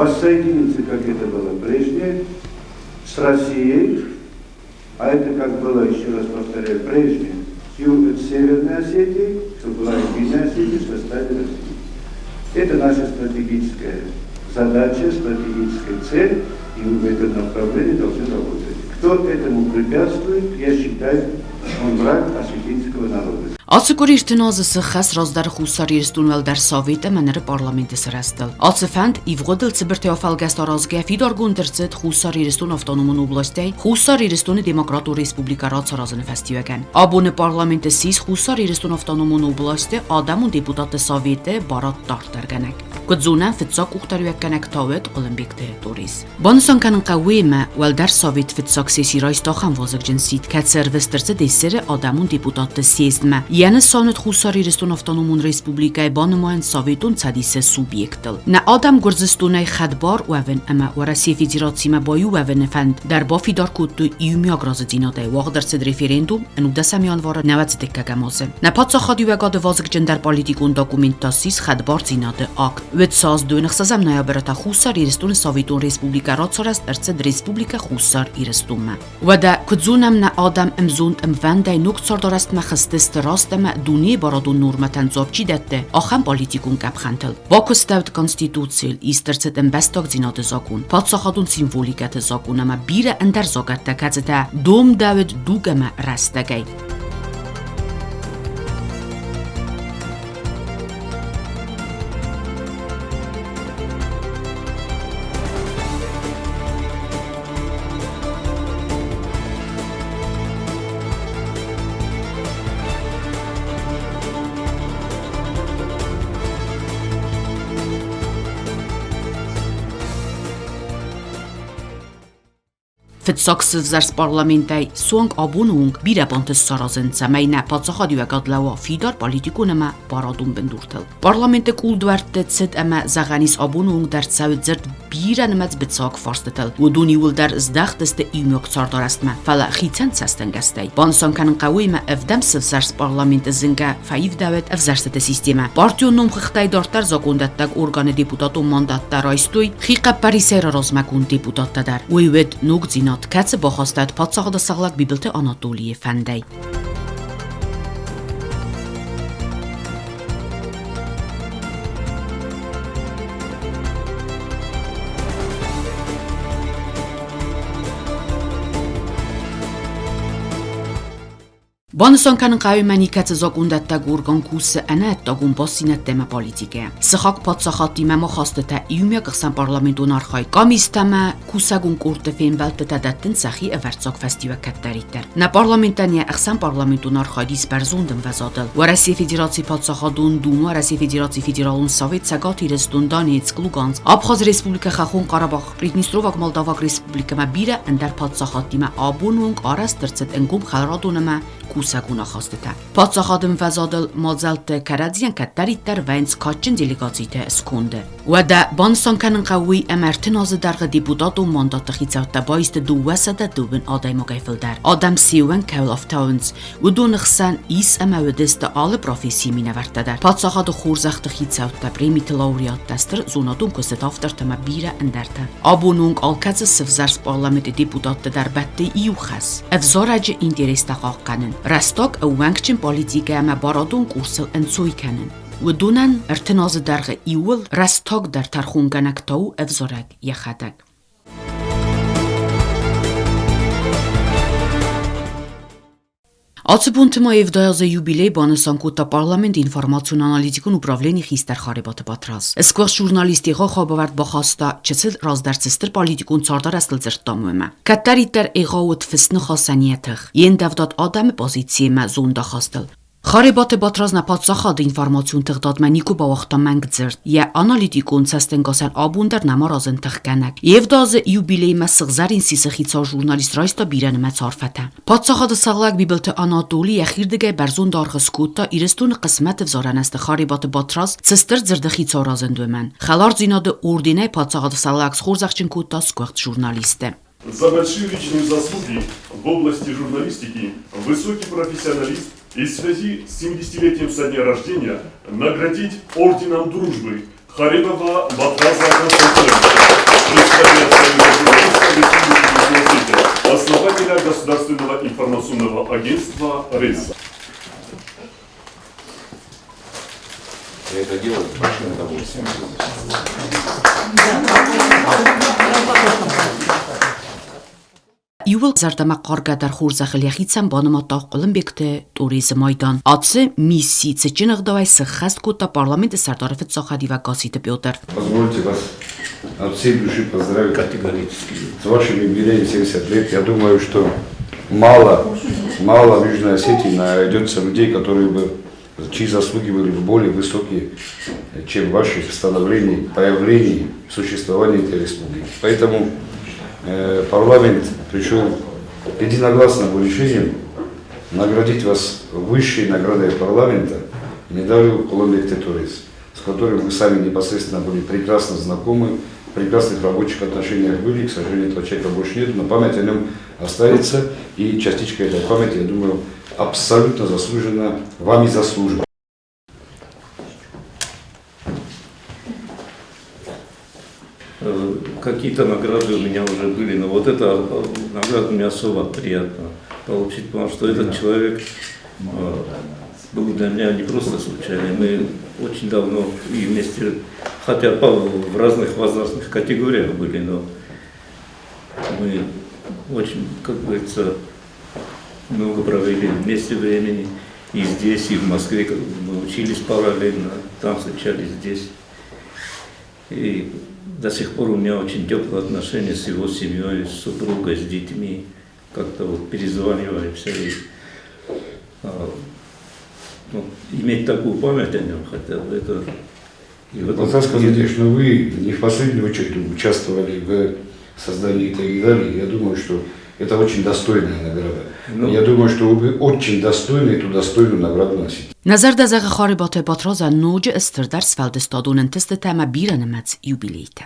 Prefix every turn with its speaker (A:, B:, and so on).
A: Воссоединиться, как это было прежде, с Россией, а это как было, еще раз повторяю, прежде, с Северной Осетией, чтобы была Единая Осетия в составе России. Это наша стратегическая задача, стратегическая цель, и мы в этом направлении должны работать. Кто этому препятствует, я считаю, он враг осетинского народа.
B: Ацы къуыри ӕртын азы сыххӕст раздӕры Хуссар Ирыстон Уӕлдӕр Совет ӕмӕ ныры Парламенты сырӕзтыл. Ацы фӕнд ивгъуыдыл цыбыртӕй афӕлгӕст аразгӕ фидаргонд ӕрцыд Хуссар Ирыстон автономон областӕй Хуссар Ирыстоны Демократон Республикӕ рацаразыны фӕстиуӕгӕн. Абоны Парламенты ссис Хуссар Ирыстон автономон областы адӕмон депутатты советы барад дарддӕргӕнӕг. Куыд зонӕм, фыццаг къухдариуӕггӕнӕг та уыд Хъуылымбегты Торез. Банысан кӕнын хъӕуы ӕмӕ Уӕлдӕр Совет фыццаг сесси райста ахӕм вазыгджын сидт, кӕцы ӕрвыст ӕрцыд СССР-ы адӕмон депутатты съездмӕ. Йӕ нысан уыд Хуссар Ирыстон автономон республикӕйы банымайын Советон Цӕдисы субъектыл. Нӕ адӕм Гуырдзыстонӕй хӕдбар уӕвын ӕмӕ Уӕрӕсейы Федерациимӕ баиу уӕвыны фӕнд дӕр бафидар кодтой иумиаг разыдзинадӕй уагъд ӕрцыд референдум ӕнудӕсӕм январы нӕуӕдздыккӕгӕм азы. Нӕ паддзахадиуӕгады вазыгджындӕр политикон документ та ссис хӕдбардзинады акт. Уӕд саз дыууын ӕхсӕзӕм ноябры та Хуссар Ирыстоны Советон Республикӕ рацарӕзт ӕрцыд Республикӕ Хуссар Ирыстонмӕ. Уӕдӕ, куыд зонӕм, нӕ адӕм ӕмзонд ӕмвӕндӕй ног цардарӕзтмӕ хызтысты раст ӕмӕ дунейы барадон нормӕтӕн дзуапп чи дӕтты, ахӕм политикон къӕпхӕнтыл. Бакуыстӕуыд Конституцийыл, ист ӕрцыд ӕмбӕстагдзинады закъон, паддзахадон символикӕты закъон ӕмӕ бирӕ ӕндӕр закъӕттӕ, кӕцытӕ домдӕуыд дуг ӕмӕ рӕстӕгӕй. Фыццаг сывзӕрст парламентӕй суанг абоны онг бирӕ бонты саразын, цӕмӕй нӕ паддзахадиуӕгад лӕууа фидар политикон ӕмӕ барадон бындуртыл. Парламенты кулдуӕртты цыд ӕмӕ зӕгъӕн ис абоны онг дӕр цӕуы дзырд бирӕнымӕц быцӕуаг фарстытыл. Уыдон иууылдӕр здӕхт сты иумиаг цардарӕзтмӕ, фӕлӕ хицӕн цӕстӕнгӕстӕй. Банысан кӕнын хъӕуы ӕмӕ ӕвдӕм сывзӕрст парламенты зынгӕ фӕивдӕуӕд ӕвзӕрстыты системӕ. Партион номхыгъдтӕй дарддӕр закондӕттӕг органы депутатон мандаттӕ райстой хихъӕппӕрисӕй размӕгонд депутаттӕ дӕр. Уый уыд ногдзинад, кӕцы бахастад паддзахады сӕргълӕг Бибылты Анатолийы фӕндӕй. Банысан кӕнын хъӕуы ӕмӕ никӕцы закъондӕттӕг орган кусы ӕнӕ ӕддагон бастдзинӕдтӕ ӕмӕ политикӕйӕ. Сыхаг паддзахадтимӕ ӕмахастытӕ иумиаг ӕхсӕнпарламентон архайд, къамистӕ ӕмӕ кусӕгон къордты фембӕлдтытӕ дӕттынц сӕхи ӕвӕрццаг фӕстиуӕг кӕддӕриддӕр. Нӕ парламентӕн йӕ ӕхсӕнпарламентон архайд ис бӕрзонд ӕмвӕзадыл. Уӕрӕсейы Федерацийы Паддзахадон Думӕ, Уӕрӕсейы Федерацийы Федералон Совет, Цӕгат Ирыстон, Донецк, Луганск, Абхаз Республикӕ, Хӕххон Хъарабах, Приднестроваг Молдаваг Республикӕмӕ бирӕ ӕндӕр паддзахадтимӕ абоны онг арӕзт ӕрцыд ӕнгом хӕларадон ӕмӕ кусӕгон ахастытӕ. Паддзахады ӕмвӕзадыл мадзӕлтты кӕрӕдзийӕн кӕддӕриддӕр вӕййынц кадджын делегацитӕ сконды. Уӕдӕ банысан кӕнын хъӕуы уый, ӕмӕ 30 азы дӕргъы депутатон мандатты хицӕуттӕ баисты 210 адӕймагӕй фылдӕр. Адӕм се уӕнг кӕуыл ӕфтауынц, Уыдоны хсӕн ис ӕмӕ уыдысты алы профессийы минӕвӕрттӕ дӕр. Паддзахады хорзӕхты хицӕуттӕ, премиты лауреаттӕ, стыр зонадон куыстыты автортӕ ӕмӕ бирӕ ӕндӕртӕ. Абоны онг алкӕцы сывзӕрст парламенты депутатты дӕр бӕтты иу хӕс – ӕвзарӕджы интерестӕ хъахъхъӕнын, рӕстаг ӕууӕнкджын политикӕ ӕмӕ барадон курсыл ӕнцой кӕнын. Уыдонӕн 30 азы дӕргъы иууыл рӕстагдӕр тӕрхонгӕнӕг та у ӕвзарӕг йӕхӕдӕг. Ацы бонты ма ӕвдай юбилей банысан кодта парламенты информацион-аналитикон управленийы хистӕр Харебаты Батрадз. Сгуыхт журналист егъау хабӕвӕрд бахаста, чысыл раздӕр цы стыр политикон цардарӕзтыл дзырдтам, уымӕ. Кӕддӕриддӕр егъау уыд фысныхасӕн йӕ тых, йе ндӕвдад адӕмы позициимӕ зондахастыл. Харебаты Батрадз нӕ паддзахады информацион тыгъдадмӕ никуы бауагъта мӕнг дзырд. Йӕ аналитикон цӕстӕнгасӕн абон дӕр нӕма разынд тыхгӕнӕг. Евдазы юбилеймӕ сыгъзӕрин сисы хицау журналист райста бирӕнымӕц арфӕтӕ. Паддзахады сӕргълӕг Бибылты Анатоли йӕхирдыгӕй бӕрзонд аргъ скодта Ирыстоны хъысмӕты ӕвзарӕнӕзты Харебаты Батрадз цы стыр дзырды хицау разынд, уымӕн. Хӕлардзинады орденӕй паддзахады сӕргълӕг схорзӕхджын кодта сгуыхт журналисты.
C: За большие личные заслуги в области журналистики высокий профессионалист и в связи с 70-летием со дня рождения наградить орденом дружбы Харибова Батраза Константиновича. председателя Союза журналистов Республики Южная Осетия, основателя Государственного информационного агентства «РЕС».
D: Я это делаю с большим удовольствием.
B: Иууыл зӕрдӕмӕхъаргӕдӕр хорзӕхыл йӕхицӕн банымадта Хъуылымбегты Торезы майдан. Ацы мисси цытджын ӕгъдауӕй сыххӕст кодта Парламенты сӕрдары фыццаг хӕдивӕг Гасситы Петр.
A: Позвольте вас от всей души поздравить
E: Категорически.
A: с вашим юбилеем 70 лет. Я думаю, что мало, мало в Южной Осетии найдется людей, которые бы, чьи заслуги были бы более высокие, чем ваши в становлении, появлении, существовании этой республики. Поэтому парламент пришел к единогласному решению наградить вас высшей наградой парламента, медалью Хъуылымбегты Торез, с которым вы сами непосредственно были прекрасно знакомы, в прекрасных рабочих отношениях были, к сожалению, этого человека больше нет, но память о нем останется, и частичка этой памяти, я думаю, абсолютно заслужена, вами заслужена.
E: Какие-то награды у меня уже были, но вот эта награда мне особо приятно получить, потому что этот человек был для меня не просто случайный. Мы очень давно и вместе, хотя в разных возрастных категориях были, но мы очень, как говорится, много провели вместе времени. И здесь, и в Москве мы учились параллельно, там встречались здесь. И до сих пор у меня очень теплые отношения с его семьей, с супругой, с детьми. Как-то вот перезваниваемся. И, ну, иметь такую память о нем хотя бы, это... И в этом
A: Хотел сказать, что вы не в последнюю очередь участвовали в создании этой медали. Я думаю, что это очень достойная награда.
E: Ну,
A: Я думаю, что вы очень достойны эту достойную награду носить.
B: Нӕ зӕрдӕ зӕгъы Харебаты Батрадзӕн ноджы стырдӕр сфӕлдыстадон ӕнтыстытӕ ӕмӕ бирӕнымӕц юбилейтӕ.